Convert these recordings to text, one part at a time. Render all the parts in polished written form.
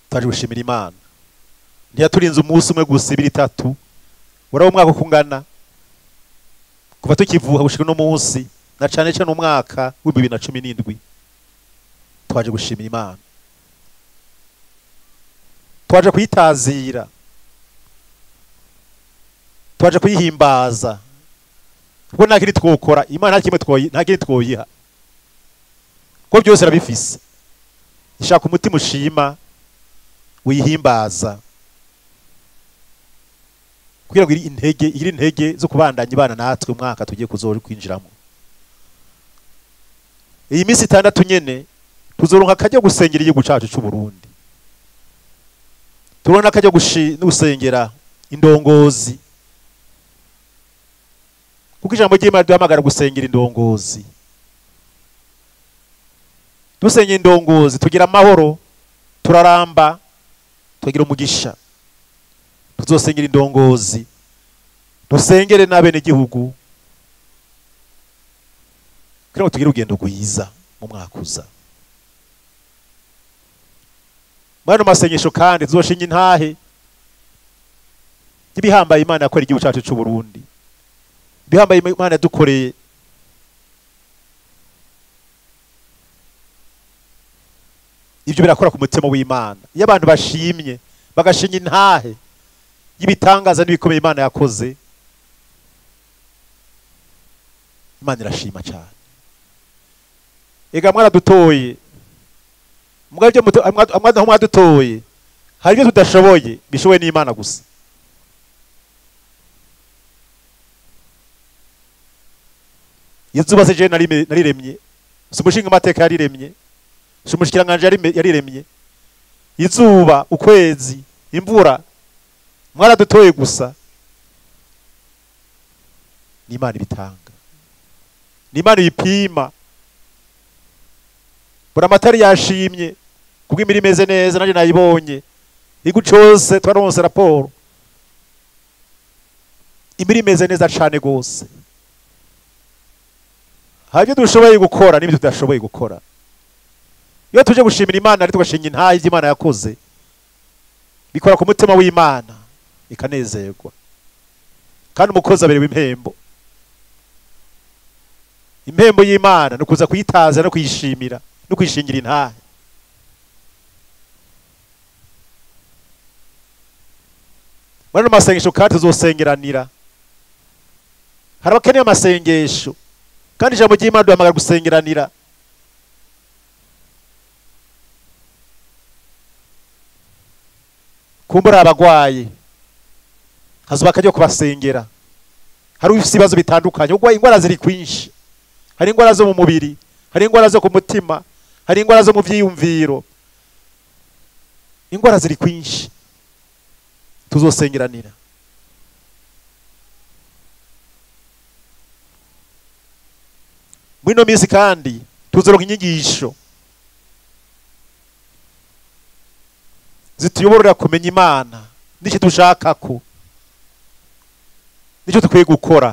Twaje gushimira Imana. Ntiyaturinze umunsi umwe gusa, ibiri, itatu, uraba umwaka uko ungana kuva tukivuka gushika uno munsi, na cane cane umwaka w'2017. Twaje gushimira Imana, twaje kuyitazira, twaje kuyihimbaza, kuko nta kindi twokora. Imana nta kimwe nta kindi twoyiha, kuko byose irabifise. Ishaka umutima ushima uyihimbaza, kugira ngo iri intege zo kubandanya ibana natwe umwaka tugiye kuzora kwinjiramo. Iyi minsi 6 nyene tuzoronka akajya gusengera igihugu cacu c'u Burundi, turona akajya gusengera indongozi, kuko ijambo ry'Imana duhamagara gusengera indongozi. Dusengera indongozi tugira amahoro, turaramba, tugira umugisha. Tuzosengera indongozi, dusengere n'abene gihugu, kugira ngo tugire urugendo rwiza mu mwaka uza. Muri ano masengesho kandi tuzoshinga intahe y'ibihambaye Imana yakoreye igihugu cacu c'u Burundi, ibihambaye Imana yadukoreye. Ibyo birakora ku mutima w'Imana. Iyo abantu bashimye bagashinga intahe y'ibitangaza n'ibikomeye Imana yakoze, Imana irashima cyane. Ega mwaradutoye, mugabo ibyo mwadutoye hari ibyo tudashoboye, bishoboye n'Imana gusa. Izuba se je nariremye, si umushinga amateka yariremye, si umushikiranganje yariremye. Izuba, ukwezi, imvura, mwaradutoye gusa. Ni Imana ibitanga, ni Imana ibipima. Buramatari yashimye kuko imirimo imeze neza, nanjye nayibonye. Igihugu cose twaronse raporo, imirimo imeze neza cane gose. Hari ibyo dushoboye gukora n'ibyo tudashoboye gukora. Iyo tuje gushimira Imana ari tugashinga intahe ivyo Imana yakoze, bikora ku mutima w'Imana ikanezerwa, kandi umukozi aberewe impembo. Impembo y'Imana ni ukuza kuyitaza no kuyishimira no kuyishingira intahe. Muri ano masengesho kandi tuzosengeranira. Hari abakeneye amasengesho, kandi ijambo ry'Imana duhamagara gusengeranira. Kumbura abagwaye hazoba akajya kubasengera. Hari ufite ibibazo bitandukanye, ubwo ingwara ziri kwinshi. Hari ingwara zo mu mubiri, hari ingwara zo ku mutima, hari ingwara zo mu vyiyumviro. Ingwara ziri kwinshi, tuzosengeranira. Muri ino minsi kandi tuzoronka inyigisho zituyoborera kumenya Imana n'icyo dushakako, n'icyo dukwiye gukora,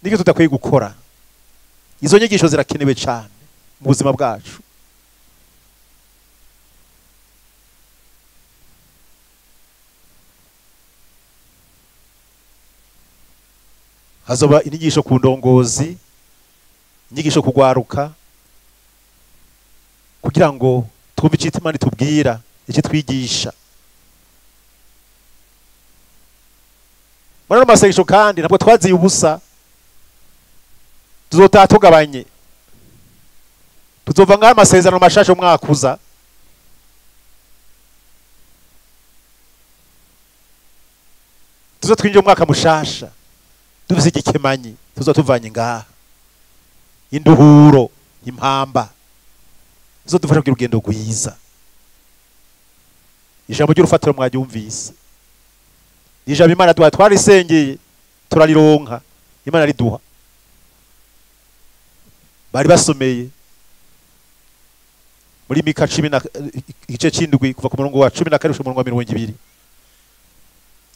n'icyo tudakwiye gukora. Izo nyigisho zirakenewe cyane mu buzima bwacu. Hazoba inyigisho ku ndongozi, inyigisho kugwaruka, kugira ngo twumve icyo Imana itubwira, icyo twigisha. Muri ano masengesho kandi ntabwo twaziye ubusa, tuzotaha tugabanye, tuzova ngaho amasezerano mashasha umwaka uza. Tuzo twinjira umwaka mushasha dufise igikemanyi, tuzo tuvanye ngaha induhuro, impamba zizodufasha kugira urugendo rwiza. Ijambo ry'urufatiro mwaryumvise, ijambo Imana duha, twarisengeye turarironka, Imana riduha. Bari basomeye muri Mika 10 igice 7 kuva ku murongo wa 12 gushika umurongo wa 20.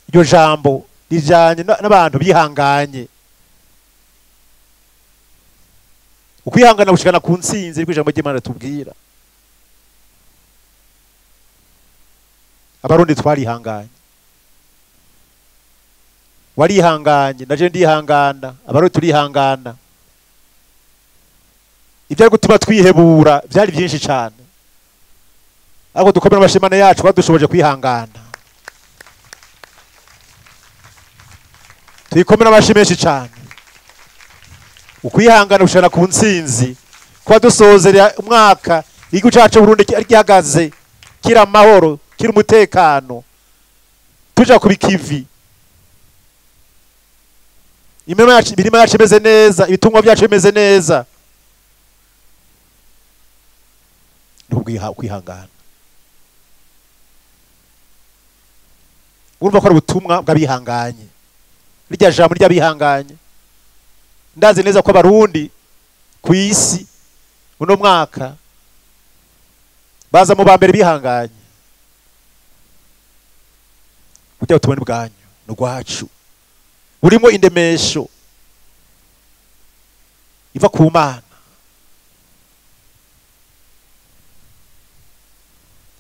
Iryo jambo rijanye n'abantu bihanganye, ukwihangana gushikana ku ntsinzi, ariko ijambo ry'Imana tubwira. Abarundi twarihanganye, warihanganye, naje ndihangana, abarundi turihangana. Ibyari gutuma twihebura byari byinshi cyane, ariko dukomera amashimane yacu badushoboje kwihangana. Tuyikomera amashi menshi cyane. Ukwihangana gushana ku ntsinzi, kuba dusozera umwaka igihugu cyacu Burundi gihagaze kiri amahoro, kiri umutekano, tuja ku bikivi, imirima yacu imeze neza, ibitungwa byacu bimeze neza. Ni ukwihangana. Urumva ko ari ubutumwa bw'abihanganye, rirya jambo ry'abihanganye. Ndazi neza ko abarundi ku isi uno mwaka baza mu ba mbere bihanganye. Burya ubutumwa bwanyu ni urwacu, burimo indemesho iva ku Mana,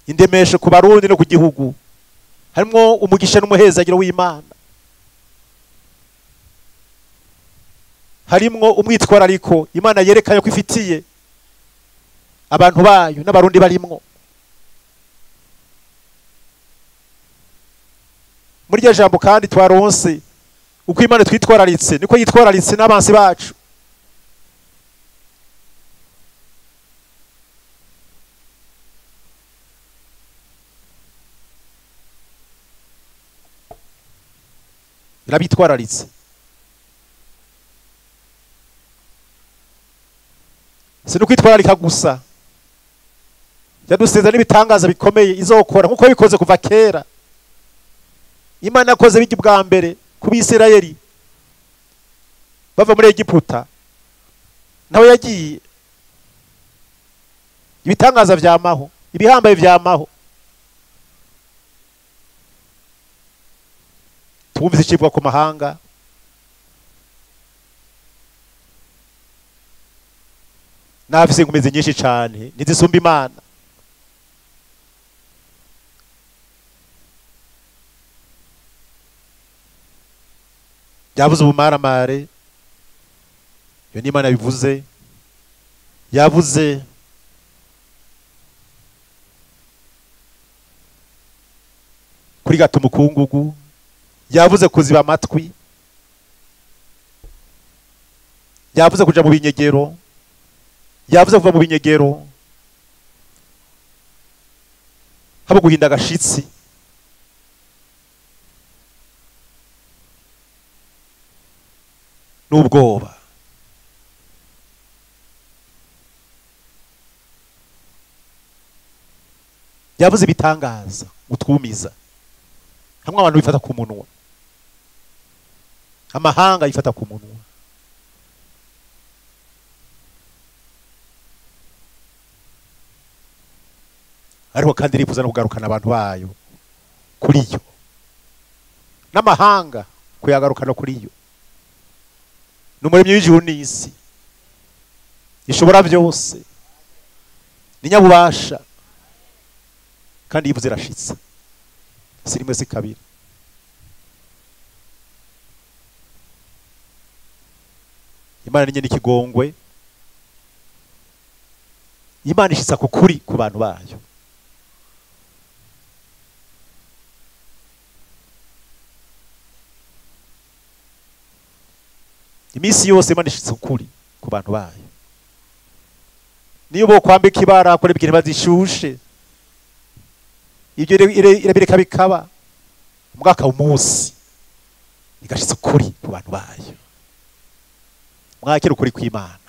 indemesho ku barundi no ku gihugu, harimo umugisha n'umuhezagiro w'Imana, harimwo umwitwarariko Imana yerekanye ko ifitiye abantu bayo n'abarundi barimwo. Muri rya jambo kandi twaronse uko Imana twitwararitse niko yitwararitse n'abansi bacu. Irabitwararitse. Si nukwitwararika gusa, yaduseza n'ibitangaza bikomeye izokora nkuko bikoze kuva kera. Imana yakoze bijya bwa mbere ku Bisirayeli bava muri Egiputa, nawe yagiye ibitangaza vyamaho, ibihambaye vyamaho. Twumvise icibwa ku mahanga, nafise inkomezi nyinshi cyane ntizisumba Imana. Yavuze ubumaramare, iyo ni Imana yabivuze. Yavuze kuri gata umukungugu, yavuze kuziba amatwi, yavuze kuja mu binyegero, yavuze kuva mu binyegero, haba guhinda agashitsi. N'ubwoba. Yavuze ibitangaza utwumiza, hamwe abantu bifata ku munwa, amahanga yifata ku munwa. Ariko kandi irifuza no kugarukana abantu bayo kuri yo, n'amahanga kuyagarukana kuri yo. N'umuremyi w'ijuru n'isi, ishobora byose, ni nyabubasha, kandi yivuze irashitsa, si rimwe si kabiri. Imana ni nyene ikigongwe, Imana ishitsa ku kuri ku bantu bayo. Imisi yose Imana ishitsa ukuri ku bantu bayo. Niyo bo kwambika ibara kora ibintu bazishushe, ibyo irabireka bikaba umwaka umunsi, igashitsa ukuri ku bantu bayo. Mwakira ukuri kw'Imana.